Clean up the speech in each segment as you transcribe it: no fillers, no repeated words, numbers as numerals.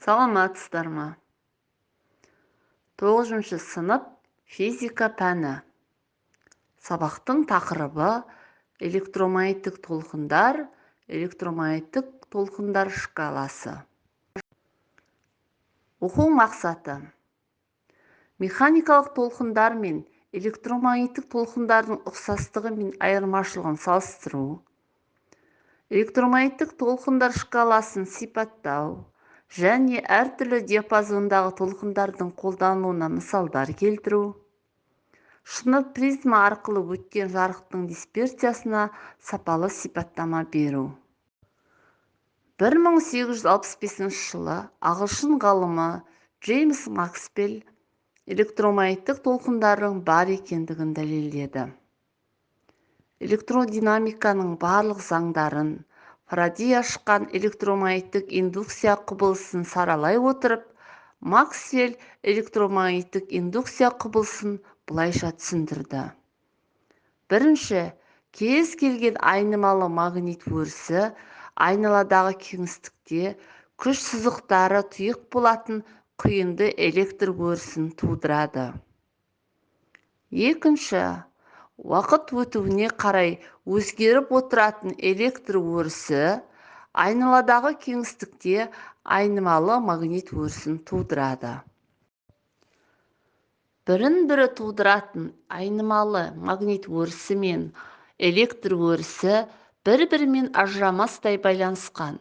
Саламатсыздар ма? 9-шы сынып, физика пәні. Сабақтың тақырыбы: электромагниттік толқындар, электромагниттік толқындар шкаласы. Оқу мақсаты: механикалық толқындар мен электромагниттік толқындардың ұқсастығы мен айырмашылығын салыстыру, электромагниттік толқындар шкаласын сипаттау және әртүрлі диапазондағы толқындардың қолданылуына мысалдар келтіру, шыны призма арқылы өткен жарықтың дисперсиясына сапалы сипаттама беру. 1865 жылы ағылшын ғалымы Джеймс Максвелл электромагниттік толқындардың бар екендігін дәлелдеді. Электродинамиканың барлық заңдарын, Фарадей ашқан электромагниттік индукция құбылысын саралай отырып, Максвелл электромагниттік индукция құбылысын былайша түсіндірді. Бірінші, кез келген айнымалы магнит өрісі айналадағы кеңістікте күш сызықтары тұйық болатын құйынды электр өрісін тудырады. Екінші, уақыт өтуіне қарай өзгеріп отыратын электр өрісі айналадағы кеңістікте айнымалы магнит өрісін тудырады. Бірін-бірі тудыратын айнымалы магнит өрісі мен электр өрісі бір-бірімен ажырамастай байланысқан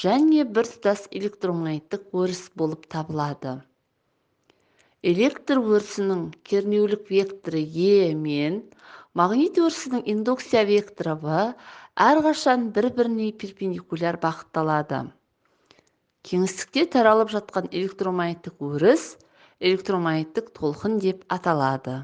және біртұтас электромагниттік өріс болып табылады. Электр өрісінің кернеулік векторы Е мен магнит өрісінің индукция векторы В әрқашан бір-біріне перпендикуляр бағытталады. Кеңістікте таралып жатқан электромагниттік өріс электромагниттік толқын деп аталады.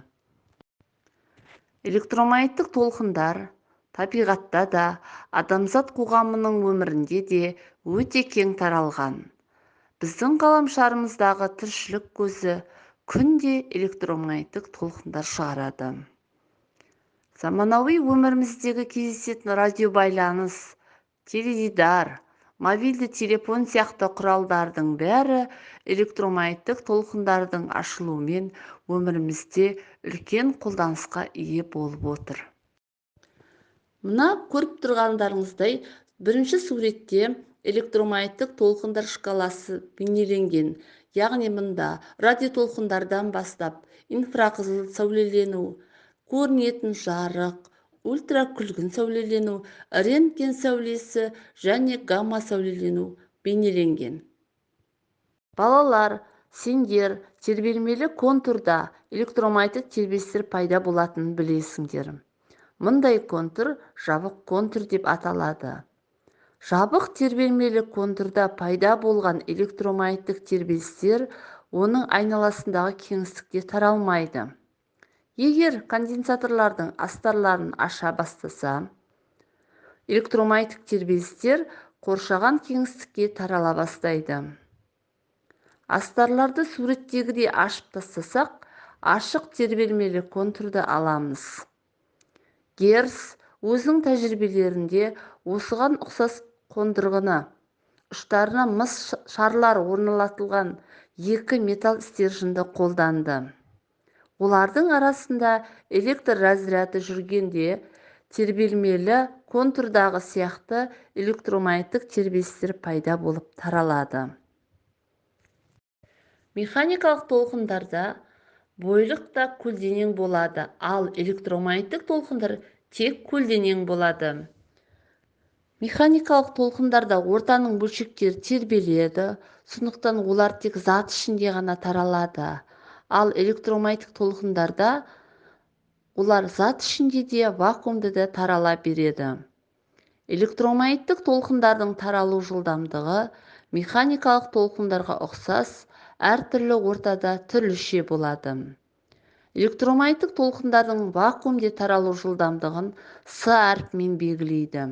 Электромагниттік толқындар табиғатта да, адамзат қоғамының өмірінде де өте кең таралған. Біздің ғаламшарымыздағы тіршілік көзі күнде электромагниттік толқындар шығарады. Заманауи өміріміздегі кездесетін радиобайланыс, теледидар, мобильді телефон сияқты құралдардың бәрі электромагниттік толқындардың ашылуымен өмірімізде үлкен қолданысқа ие болып отыр. Мына көріп тұрғандарыңыздай, бірінші суретте электромагниттік толқындар шкаласы бейнеленген. Яғни мұнда радиотолқындардан бастап инфрақызыл сәулелену, көрінетін жарық, ультракүлгін сәулелену, рентген сәулесі және гамма сәулелену бейнеленген. Балалар, сендер тербелмелі контурда электромагниттік тербелістер пайда болатынын білесіңдер. Мұндай контур жабық контур деп аталады. Жабық тербелмелі контурда пайда болған электромагниттік тербелістер оның айналасындағы кеңістікте таралмайды. Егер конденсаторлардың астарларын аша бастаса, электромагниттік тербелістер қоршаған кеңістікке тарала бастайды. Астарларды суреттегідей ашып тастасақ, ашық тербелмелі контурды аламыз. Герц өзінің тәжірибелерінде осыған ұқсас қондырғыны, ұштарына мыс шарлар орналастырылған екі металл стерженді қолданды. Олардың арасында электр разряды жүргенде тербелмелі контурдағы сияқты электромагниттік тербелістер пайда болып таралады. Механикалық толқындарда бойлық та көлденең болады, ал электромагниттік толқындар тек көлденең болады. Механикалық толқындарда ортаның бөлшектері тербеледі, сондықтан олар тек зат ішінде ғана таралады. Ал электромагниттік толқындарда олар зат ішінде де, вакуумда да тарала береді. Электромагниттік толқындардың таралу жылдамдығы механикалық толқындарға ұқсас, әртүрлі ортада түрліше болады. Электромагниттік толқындардың вакуумде таралу жылдамдығын С әрпімен белгілейді.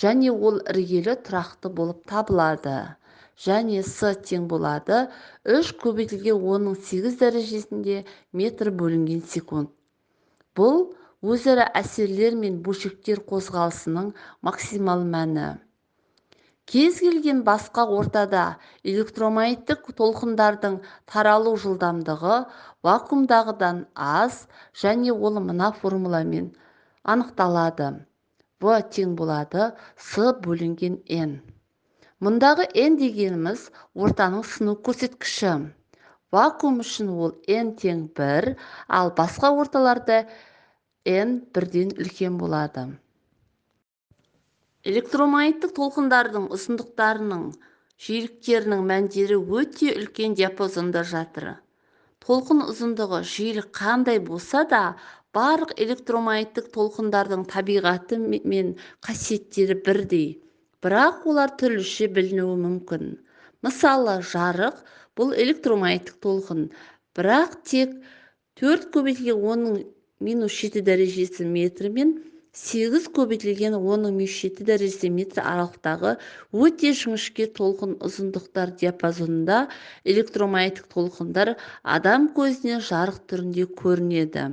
Және ол іргелі тұрақты болып табылады. Және С тең болады 3 көбейтілген 10-ның 8 дәрежесінде метр бөлінген секунд. Бұл өзара әсерлер мен бөлшектер қозғалысының максимал мәні. Кез келген басқа ортада электромагниттік толқындардың таралу жылдамдығы вакуумдағыдан аз және ол мына формуламен анықталады. В тең болады С бөлінген N. Мұндағы N дегеніміз ортаның сыну көрсеткіші. Вакуум үшін ол N тең 1, ал басқа орталарда N 1-ден үлкен болады. Электромагниттік толқындардың ұзындықтарының жиіліктерінің мәндері өте үлкен диапазонда жатыр. Толқын ұзындығы жиілік қандай болса да, барлық электромагниттік толқындардың табиғаты мен қасиеттері бірдей, бірақ олар түрліше білінуі мүмкін. Мысалы, жарық бұл электромагниттік толқын, бірақ тек 4 көбейтілген 10-ның минус 7 дәрежесі метр мен 8 көбейтілген 10-ның минус 7 дәрежесі метр аралықтағы өте жіңішке толқын ұзындықтар диапазонында электромагниттік толқындар адам көзіне жарық түрінде көрінеді.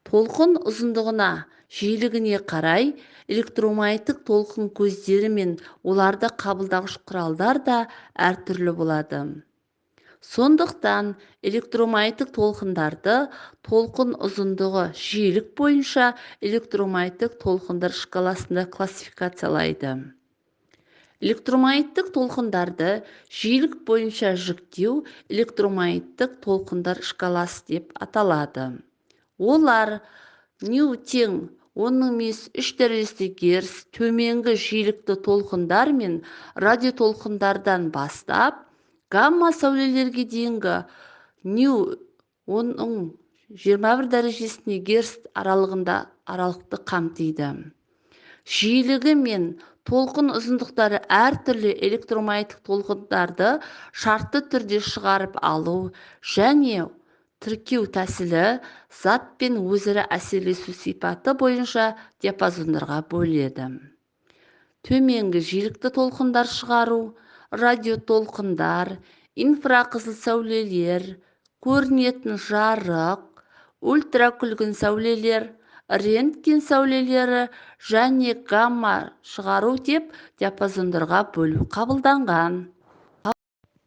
Толқын ұзындығына, жиілігіне қарай электромагниттік толқын көздері мен оларды қабылдағыш құралдар да әртүрлі болады. Сондықтан электромагниттік толқындарды толқын ұзындығы жиілік бойынша электромагниттік толқындар шкаласында классификациялайды. Электромагниттік толқындарды жиілік бойынша жіктеу электромагниттік толқындар шкаласы деп аталады. Олар ню тең 10-ның минус 3 дәрежесі герц төменгі жиілікті толқындар мен радиотолқындардан бастап гамма сәулелерге дейінгі ню 10-ның 21 дәрежесіне герц аралығында аралықты қамтиды. Жиілігі мен толқын ұзындықтары әртүрлі электромагниттік толқындарды шартты түрде шығарып алу және тіркеу тәсілі затпен өзара әсерлесу сипаты бойынша диапазондарға бөледі. Төменгі жиілікті толқындар шығару, радиотолқындар, инфрақызыл сәулелер, көрінетін жарық, ультракүлгін сәулелер, рентген сәулелері және гамма шығару деп диапазондарға бөлу қабылданған.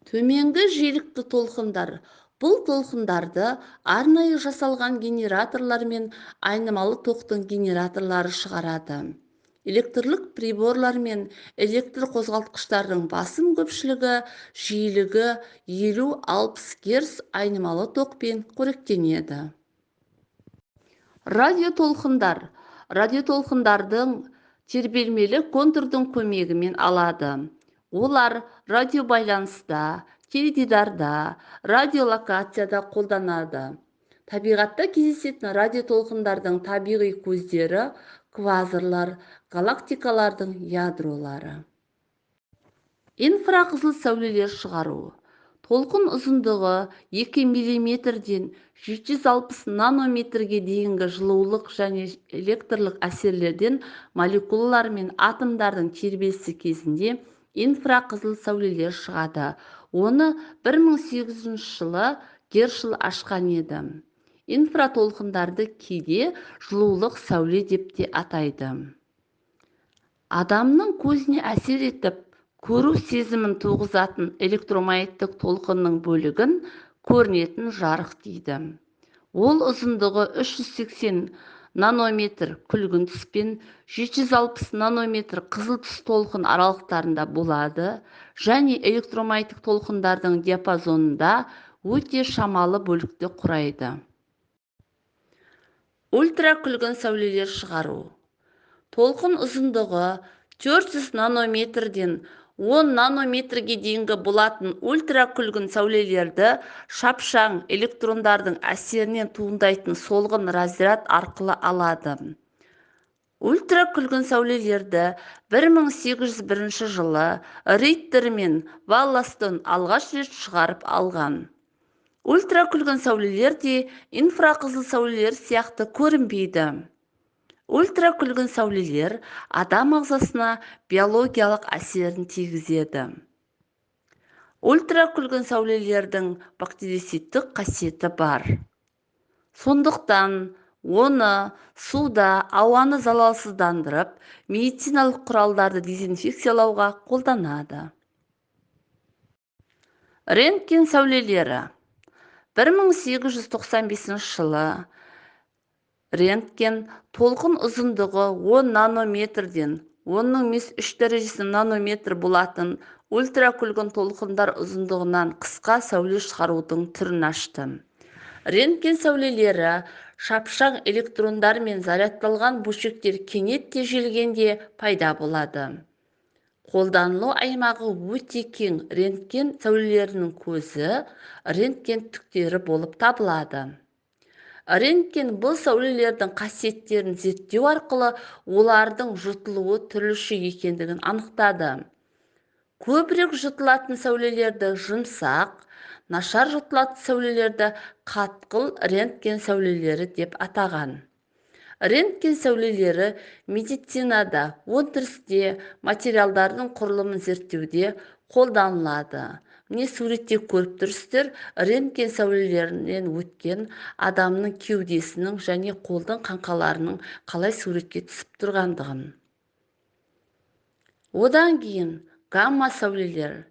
Төменгі жиілікті толқындар. Бұл толқындарды арнайы жасалған генераторлар мен айнымалы токтың генераторлары шығарады. Электрлік приборлар мен электр қозғалтқыштардың басым көпшілігі жиілігі 50-60 Гц айнымалы токпен қоректенеді. Радиотолқындар радиотолқындардың тербелмелі контурдың көмегімен алады. Олар радиобайланыста, теледидарда, радиолокацияда қолданады. Табиғатта кездесетін радиотолқындардың табиғи көздері квазарлар, галактикалардың ядролары. Инфрақызыл сәулелер шығару. Толқын ұзындығы 2 миллиметрден 760 нанометрге дейінгі жылулық және электрлік әсерлерден молекулалар мен атомдардың тербелісі кезінде инфрақызыл сәулелер шығады. Оны 1800 жылы Гершел ашқан еді. Инфратолқындарды кейде жылулық сәуле деп те атайды. Адамның көзіне әсер етіп, көру сезімін туғызатын электромагниттік толқынның бөлігін көрінетін жарық дейді. Ол ұзындығы 380 нанометр күлгін түс пен 760 нанометр қызыл түс толқын аралықтарында болады және электромагниттік толқындардың диапазонында өте шамалы бөлікті құрайды. Ультракүлгін сәулелер шығару. Толқын ұзындығы 400 нанометрден 10 нанометрге дейінгі болатын ультракүлгін сәулелерді шапшаң электрондардың әсерінен туындайтын солғын разряд арқылы алады. Ультракүлгін сәулелерді 1801 жылы Риттер мен Волластон алғаш рет шығарып алған. Ультракүлгін сәулелер де инфрақызыл сәулелер сияқты көрінбейді. Ультракүлгін сәулелер адам ағзасына биологиялық әсерін тигізеді. Ультракүлгін сәулелердің бактерицидтік қасиеті бар. Сондықтан Оны суда ауаны залалсыздандырып, медициналық құралдарды дезинфекциялауға қолданады. Рентген сәулелері. 1895 жылы рентген толқын ұзындығы 10 нанометрден 10-3 дәрежесі нанометр болатын ультракүлгін толқындар ұзындығынан қысқа сәуле шығарудың түрін ашты. Рентген сәулелері шапшаң электрондар мен зарядталған бөлшектер кенет тежелгенде пайда болады. Қолданылу аймағы өте кең. Рентген сәулелерінің көзі рентген түктері болып табылады. Рентген бұл сәулелердің қасиеттерін зерттеу арқылы олардың жұтылуы түрліше екендігін анықтады. Көбірек жұтылатын сәулелерді жұмсақ, нашар жұтылатын сәулелерді қатқыл рентген сәулелері деп атаған. Рентген сәулелері медицинада, өндірісте, материалдардың құрылымын зерттеуде қолданылады. Міне суретте көріп тұрсыздар, рентген сәулелерінен өткен адамның кеудесінің және қолдың қаңқаларының қалай суретке түсіп тұрғандығын. Одан кейін гамма сәулелері.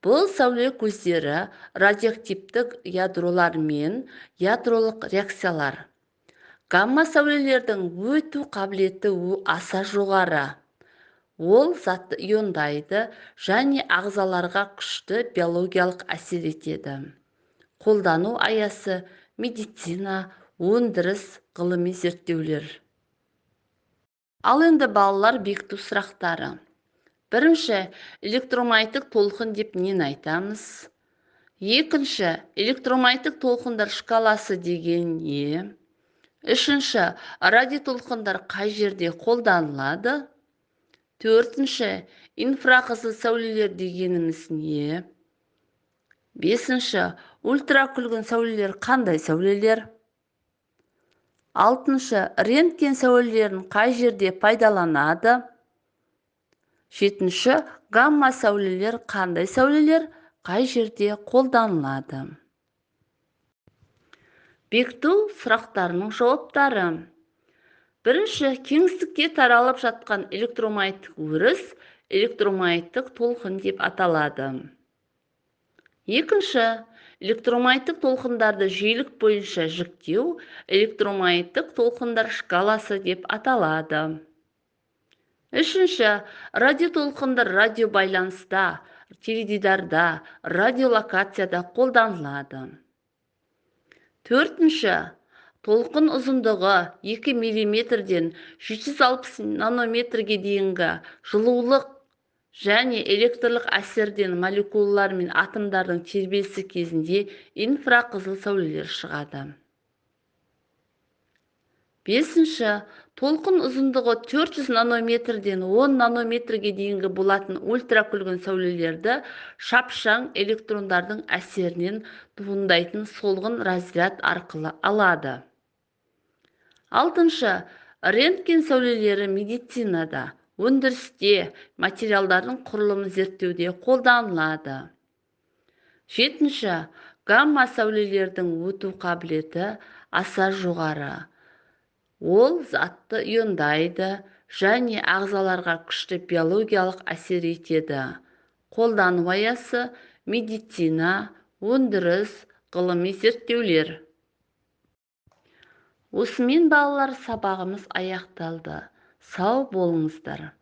Бұл сәуле көздері радиоактивтік ядролар мен ядролық реакциялар. Гамма сәулелердің өту қабілеті аса жоғары. Ол затты иондайды және ағзаларға күшті биологиялық әсер етеді. Қолдану аясы медицина, өндіріс, ғылыми зерттеулер. Ал енді балалар, бекіту сұрақтары. Бірінші, электромагниттік толқын деп нені айтамыз? Екінші, электромагниттік толқындар шкаласы деген не? Үшінші, радиотолқындар қай жерде қолданылады? Төртінші, инфрақызыл сәулелер дегеніміз не? Бесінші, ультракүлгін сәулелер қандай сәулелер? Алтыншы, рентген сәулелерін қай жерде пайдаланады? Жетінші, гамма сәулелер қандай сәулелер, қай жерде қолданылады? Бекіту сұрақтарының жауаптары. Бірінші, кеңістікте таралып жатқан электромагниттік өріс электромагниттік толқын деп аталады. Екінші, электромагниттік толқындарды жиілік бойынша жіктеу электромагниттік толқындар шкаласы деп аталады. Үшінші, радиотолқындар радиобайланыста, теледидарда, радиолокацияда қолданылады. Төртінші, толқын ұзындығы 2 миллиметрден 760 нанометрге дейінгі жылулық және электрлік әсерден молекулалар мен атомдардың тербелісі кезінде инфрақызыл сәулелер шығады. Бесінші, толқын ұзындығы 400 нанометрден 10 нанометрге дейінгі болатын ультракүлгін сәулелерді шапшаң электрондардың әсерінен туындайтын солғын разряд арқылы алады. Алтыншы, рентген сәулелері медицинада, өндірісте, материалдардың құрылымын зерттеуде қолданылады. Жетінші, гамма сәулелердің өту қабілеті аса жоғары. Ол затты иондайды және ағзаларға күшті биологиялық әсер етеді. Қолдану аясы медицина, өндіріс, ғылыми зерттеулер. Осымен балалар, сабағымыз аяқталды. Сау болыңыздар.